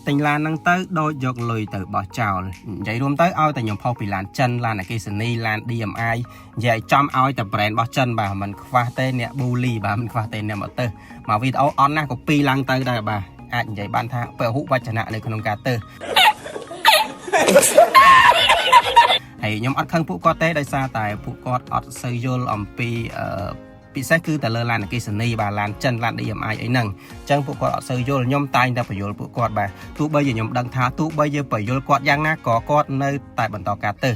ទិញឡានហ្នឹងទៅដូចយកលុយទៅបោះចោលនិយាយរួមទៅឲ្យតែខ្ញុំផុសពីឡានចិនឡានអគ្គិសនីឡាន DMI និយាយចំឲ្យតែ brand របស់ចិនបាទមិនខ្វះទេអ្នក bully បាទមិនខ្វះទេអ្នកមកទៅមកវីដេអូអន់ណាស់ក៏ពីឡើងទៅដែរបាទអាចនិយាយបានថាពហុវចនៈនៅក្នុងការទៅហើយខ្ញុំអត់ខឹងពួកគាត់ទេដោយសារតែពួកគាត់អត់សូវយល់អំពីអឺពិសេសគឺតែលើឡានអគ្គិសនីបាទឡានចិនឡាន DMI អីហ្នឹងអញ្ចឹងពួកគាត់អត់សូវយល់ខ្ញុំតែងតែពន្យល់ពួកគាត់បាទទោះបីជាខ្ញុំដឹងថាទោះបីជាពន្យល់គាត់យ៉ាងណាក៏គាត់នៅតែបន្តការទៅ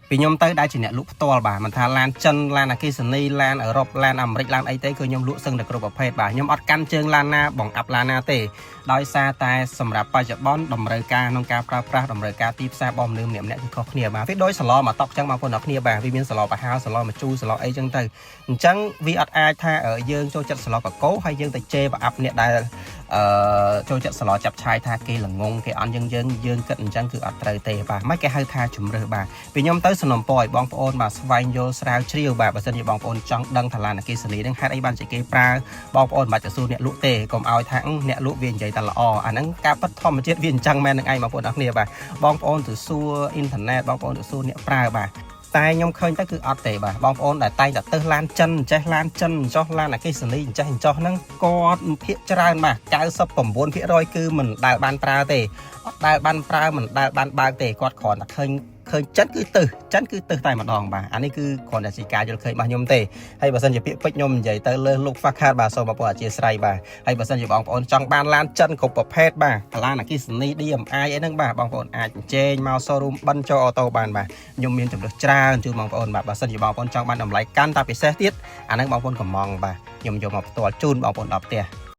ពីខ្ញុំទៅដែលជាអ្នកលក់ផ្ទាល់បាទមិនថាឡានចិនឡានអគ្គិសនីឡានអឺរ៉ុបឡានអាមេរិកឡានអីទេគឺខ្ញុំលក់សឹងតែគ្រប់ប្រភេទបាទខ្ញុំអត់កាន់ជើងឡានណាបងអាប់ឡានណាទេដោយសារតែសម្រាប់បច្ចុប្បន្នតម្រូវការក្នុងការប្រើប្រាស់តម្រូវការទីផ្សាររបស់មនុស្សម្នាក់ៗគឺខុសគ្នាបាទវាដូចសឡមកតុកចឹងបងប្អូនអរគ្នាបាទវាមានសឡប្រហើសឡមជូរសឡអីចឹងទៅអញ្ចឹងវាអត់អាចថាយើងចូលចិត្តសឡកកោហើយយើងទៅជេរប្រអាប់អ្នកដែលអឺចូលចិត្តសឡចាប់ឆាយថាគេល្ងងគេអន់យើងយើងយើងគិតអញ្ចឹងគឺអត់ត្រូវទេបាទមិនគេហៅថាជំរើសបាទពីខ្ញុំទៅសំណពរឲ្យបងប្អូនបាទស្វែងយល់ស្រាវជ្រាវបាទបើសិនជាបងប្អូនចង់ដឹងថាឡានអគ្គិសនីនឹងហេតុអីបានជាគេប្រើបងប្អូនមិនបាច់ទៅសួរអ្នកលក់ទេកុំឲ្យថាអ្នកលក់វានិយាយតែល្អអាហ្នឹងការពិតធម្មជាតិវាអញ្ចឹងមែននឹងឯងបងប្អូនអរគ្នាបាទបងប្អូនទៅសួរអ៊ីនធឺណិតបងប្អូនទៅសួរអ្នកប្រើបាទតែខ្ញុំឃើញទៅគឺអត់ទេបាទបងប្អូនដែលតែងតែទៅឡានចិនចេះឡានចិនចុះឡានអគ្គិសនីចេះចុះហ្នឹងគាត់ភាកច្រើនបាទ99%គឺមិនដែលបានប្រើទេអត់ដែលបានប្រើមិនដែលបានបើកទេគាត់គ្រាន់តែឃើញឃើញចិនគឺទឹះចិនគឺទឹះតែម្ដងបាទអានេះគឺគ្រាន់តែជាការយល់ឃើញរបស់ខ្ញុំទេហើយបើសិនជាពាក្យពេចន៍ខ្ញុំនិយាយទៅលើលោក Fakhat បាទសូមបងប្អូនអធិស្ឋានបាទហើយបើសិនជាបងប្អូនចង់បានឡានចិនគ្រប់ប្រភេទបាទឡានអគ្គិសនី DMI អីហ្នឹងបាទបងប្អូនអាចអញ្ជើញមក showroom បិណ្ឌចូលអូតូបានបាទខ្ញុំមានចំនួនច្រើនជូនបងប្អូនបាទបើសិនជាបងប្អូនចង់បានតម្លៃកាន់តែពិសេសទៀតអាហ្នឹងបងប្អូនកំងបាទខ្ញុំយកមកផ្ទាល់ជូនបងប្អូនដល់ផ្ទះ។